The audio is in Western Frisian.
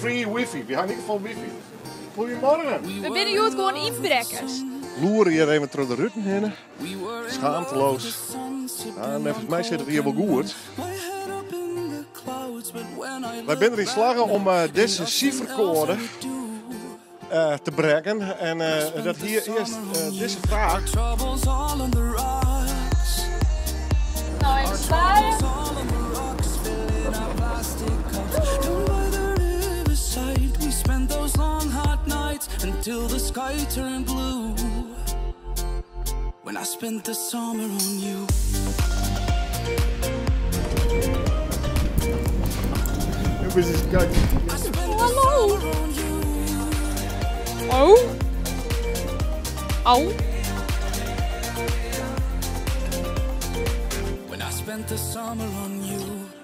Free wifi. Wy ha yn ieder gefal wifi. Goedemorgen. We binne hjoed gewoan ynbrekkers. Loere hjir even troch de ruten hinne. Schaamteloos. Ja, neffens my sit it hjir wol goed. Wy binne deryn slagge om dizze siferkoade te brekken. En dat hie earst dizze fraach. No even swaaie. Hallo. Oh. Au. When I spent the summer on you.